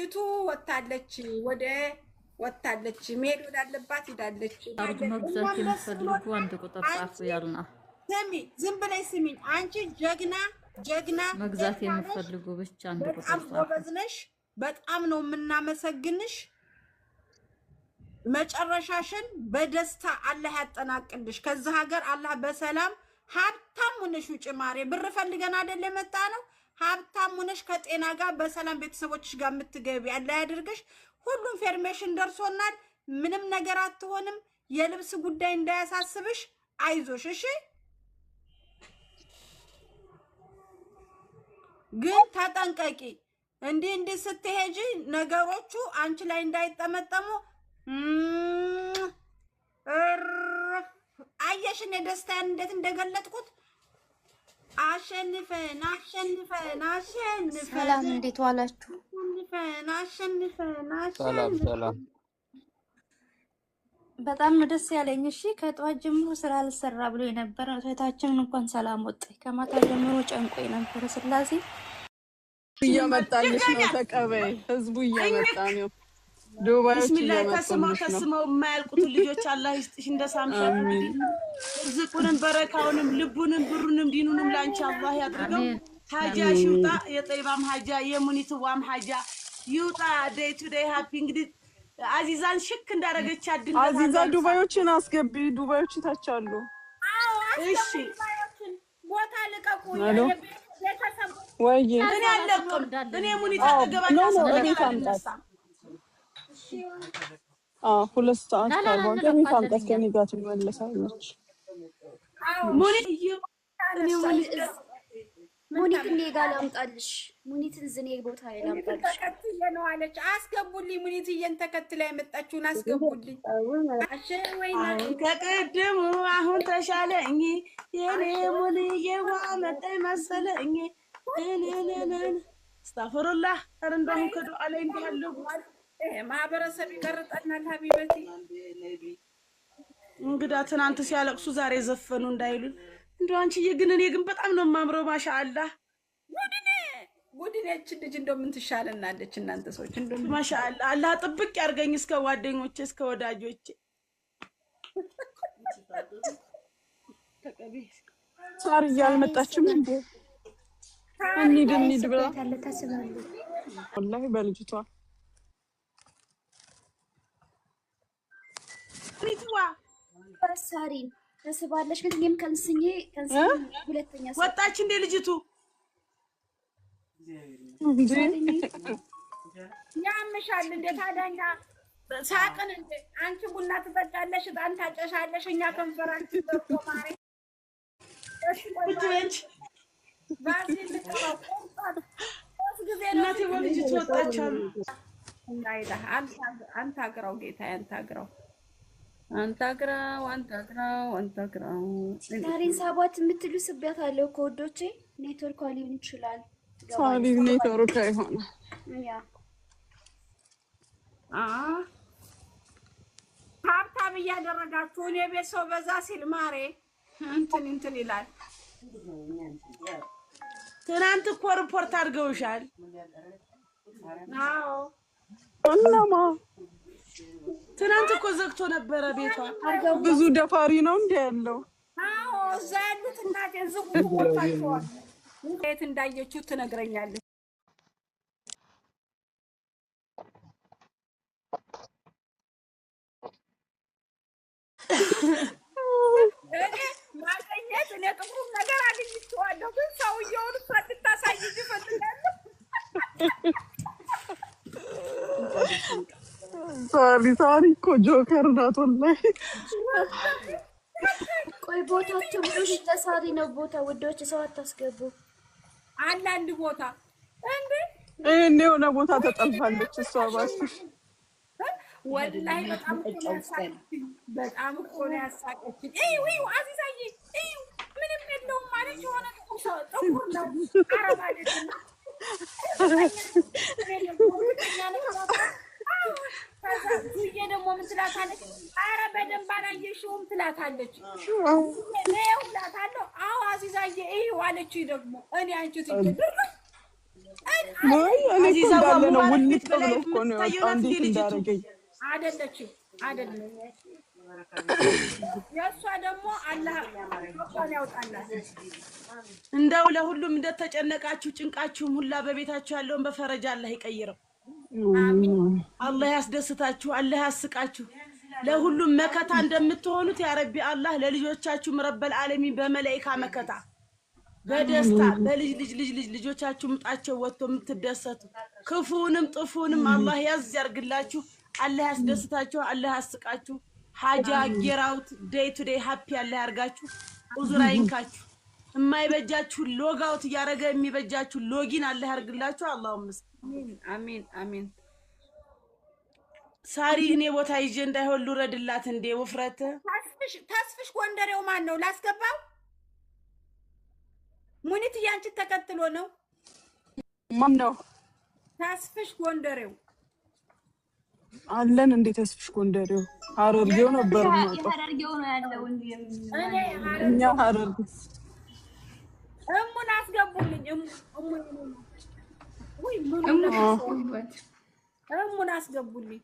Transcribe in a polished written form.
ልጅቱ ወታለች፣ ወደ ወታለች፣ መሄድ ወዳለባት ሄዳለች። አርጉ መግዛት የምትፈልጉ አንድ ቁጥር ጻፉ ያልና ስሚ፣ ዝም ብለሽ ስሚኝ። አንቺ ጀግና ጀግና መግዛት ጀግና ነሽ። የምትፈልጉ ብቻ አንድ ቁጥር በጣም ጻፉ። ጎበዝ ነሽ። በጣም ነው የምናመሰግንሽ። መጨረሻሽን በደስታ አላህ ያጠናቅልሽ። ከዚህ ሀገር አላህ በሰላም ሀብታም ሆነሽ ውጭ ማሬ። ብር ፈልገን አይደል የመጣ ነው። ሀብታም ሆነሽ ከጤና ጋር በሰላም ቤተሰቦችሽ ጋር የምትገቢ አላህ ያድርግሽ። ሁሉም information ደርሶናል። ምንም ነገር አትሆንም። የልብስ ጉዳይ እንዳያሳስብሽ፣ አይዞሽ። እሺ ግን ተጠንቀቂ። እንዲህ እንዲህ ስትሄጂ ነገሮቹ አንቺ ላይ እንዳይጠመጠሙ። እርፍ። አየሽ እኔ ደስታዬን እንዴት እንደገለጥኩት። አሸንፈን አሸንፈን አሸንፈን ሰላም እንዴት ዋላችሁ? አሸንፈን አሸንፈን ሰላም አሸንፈን ሰላም። በጣም ነው ደስ ያለኝ። እሺ ከጠዋት ጀምሮ ስራ አልሰራ ብሎ የነበረ እህታችንን እንኳን ሰላም ወጣኝ። ከማታ ጀምሮ ጨንቆ የነበረ ስላሴ እየመጣልሽ ነው፣ ተቀበይ። ህዝቡ እየመጣ ነው። ዱባዮች ብስሚላህ ተስመው እየመጡልሽ ነው። ተስመው የማያልቁትን ልጆች አላህ ይስጥሽ። እንደ ሳምሻት እንግዲህ አሚን። ርዝቁንም በረካውንም ልቡንም ብሩንም ዲኑንም ለአንቺ አላህ ያድርገው። አሜን። ሀጃሽ ይውጣ፣ የጠይባም ሀጃ የሙኒትዋም ሀጃ ይውጣ። Day to day happy። እንግዲህ አዚዛን ሽክ እንዳደረገች ድንገት አዚዛ አዳምሳ ዱባዮችን አስገቢ። ዱባዮች ታች አሉ። አዎ እሺ አስገቡ፣ ባዮችን ቦታ ልቀቁ። አሎ ቤተሰብ ወይ እኔ አልለቅም። እኔ ሙኒት አዎ፣ አጠገብ No no፣ አታስቀምጥ እቤት አምጣት። አልነሳም። አዎ፣ 2 ሰዓት ላ ላ ከ40 እቤት አምጣት። እንለፋለን እኛ። ከእኔ ጋር ትመለሳለች። አዎ ሙኒት እኔ ሙኒት ሙኒት እኔ ጋር ላምጣልሽ። ሙኒትን ዝኔ ቦታ ላይ ሙኒትን ላምጣልሽ። ተከትዬ ነው አለች። አስገቡልኝ፣ ሙኒትዬን ተከትላ የመጣችውን አስገቡልኝ። አሸ ወይና አሁን ከቅድሙ አሁን ተሻለኝ። የኔ ሙኒዬዋ መጣኝ መሰለኝ። እኔ አስታፍሩላህ። ኧረ እንደው አሁን ከዱዓ ላይ እንዲህ ያለው ይሄ ማህበረሰብ ይቀርጠናል። ሀቢበቲ እንግዳ ትናንት ሲያለቅሱ ዛሬ ዘፈኑ እንዳይሉን። እንደው አንቺዬ ግን እኔ ግን በጣም ነው የማምረው። ማሻአላህ ጉድኔ ጉድኔ እችን ልጅ እንደው ምን ትሻለናለች? እናንተ ሰዎች እንደው ምን ማሻአላህ። አላህ ጥብቅ ያርገኝ እስከ ጓደኞቼ እስከ ወዳጆቼ። ተቀቢ ሳርዬ አልመጣችም እንዴ? እንሂድ እንሂድ ብላ ስበት አለ ታስባለች። ወላሂ በልጅቷ ሙኒትዋ ሳሪን ተስባለች። ግን እኔም ከንስኜ ከንስኜ ሁለተኛ ሰው ወጣች እንዴ ልጅቱ? እንዴ ሳሪን ያምሻል እንዴ ታዲያ? እኛ ሳቅን እንዴ? አንቺ ቡና ትጠጫለሽ፣ ዕጣን ታጨሻለሽ፣ እኛ ከንፈራችን ደርቆ ማሬ። እሺ ቆይ ቁጭ በይ አንቺ ቫዝሊን ልቀባው። ቆርጧል። ሶስት ጊዜ ነው እናቴ በልጅቱ ወጣች አሉ። እንዳይልህ አንተ አግራው ጌታ፣ አንተ አግራው፣ አንተ አግራው፣ አንተ አግራው፣ አንተ አግራው። ሳሪን ሳቧት የምትሉ ስቢያት አለው ከወዶቼ ኔትወርኳ ሊሆን ይችላል። ሳሪ ትገባለች። ኔትወርክ አይሆንም። ያ አ ሀብታም እያደረጋችሁ እኔ ቤት ሰው በዛ ሲል ማሬ እንትን እንትን ይላል። ትናንት እኮ ሪፖርት አድርገውሻል። አዎ እናማ ትናንት እኮ ዘግቶ ነበረ ቤቷ። ብዙ ደፋሪ ነው እንዲ ያለው። አዎ፣ እዛ ያሉት እናቴ ዝጉ ሞልቷቸዋል። የት እንዳየችው ትነግረኛለች። እኔ ማገኘት እኔ ጥቁሩም ነገር አግኝቼዋለሁ፣ ግን ሰውየውን እሷ እንድታሳይ እፈልጋለሁ። ሳሪ ሳሪ እኮ joker ናት ወላሂ። ቆይ ቦታቸው ብሎሽ ለሳሪ ነው ቦታ ውዶች፣ ሰው አታስገቡ። አንዳንድ ቦታ እንዴ ይሄን የሆነ ቦታ ተጠልፋለች እሷ እባክሽ። ወላሂ በጣም እኮ ነው ያሳቀችኝ። በጣም እኮ ነው ያሳቀችኝ። እዩ እዩ፣ አዚዛዬ እዩ፣ ምንም የለውም ማለት የሆነ ጥቁር ሰው ጥቁር ነው አረብ አይደለም። ከዛ ዙዬ ደግሞ ምን ትላታለች? አረ በደንብ አላየሽውም ትላታለች። ይኸው እላታለሁ። አዎ አዚዛዬ እዩ አለችኝ። ደግሞ እኔ አንቺ ትዬ ድርቅ ወይ እኔ እኮ አዚዛዋ እንዳለ ነው ሙባረክ ውልቅ ቤት ብሎ በላይ እኮ ነው የምትታየው የወጣው። ናት እንዴ እንዴት ልጅቱ? እንዳደረገኝ አይደለችም፣ አይደለችም። የእሷ ደግሞ አላህ ቷን ያውጣላት። እንደው ለሁሉም እንደተጨነቃችሁ ጭንቃችሁም ሁላ በቤታችሁ ያለውን በፈረጃ አላህ ይቀይረው። አላህ ያስደስታችሁ፣ አላህ ያስቃችሁ። ለሁሉም መከታ እንደምትሆኑት ያ ረቢ አላህ ለልጆቻችሁም ረበል ዓለሚን በመላኢካ መከታ በደስታ በልጅ ልጅ ልጅ ልጅ ልጆቻችሁ ምጣቸው ወጥቶ የምትደሰቱ ክፉንም ጥፉንም አላህ ያዝ ያርግላችሁ። አላህ ያስደስታችሁ፣ አላህ ያስቃችሁ። ሀጃ get out day to day happy አላህ ያርጋችሁ። ኡዙር አይንካችሁ። የማይበጃችሁ log out እያደረገ የሚበጃችሁ login አላህ ያርግላችሁ። አላሁም አሚን አሚን አሚን። ሳሪ እኔ ቦታ ይዤ እንዳይሆን ልውረድላት እንዴ ውፍረት ተስፍሽ ተስፍሽ ጎንደሬው ማን ነው ላስገባው? ሙኒት እያንቺን ተከትሎ ነው። ማን ነው ተስፍሽ ጎንደሬው አለን እንዴ? ተስፍሽ ጎንደሬው ሀረርጌው ነበር የማውቀው። የሀረርጌው ነው ያለው እንጂ እኔ እኛ ሀረርጌ እሙን አስገቡልኝ። እሙ እሙ ውይ ምኑን አዎ። እሙን አስገቡልኝ።